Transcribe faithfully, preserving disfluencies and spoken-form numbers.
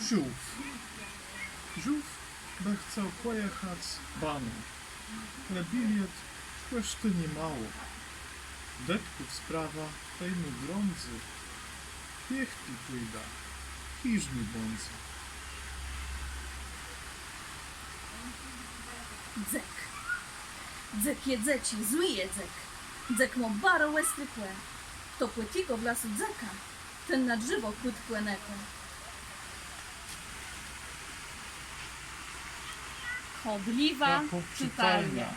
Żółw. Żółw bë chcôł pòjechac baną, le biliet kòsztô niemało. Dëtków sprawa tej mù drãdzy. Piechti pùdã, chiżni bãdze. Dzëk. Dzëk je dzëczi, złi je dzëk. Dzëk mô baro òstré kłë. Chto pòtikô w lasu dzëka, ten na drzewò kùtkò nëkô. Chodliwa pòczytalnia.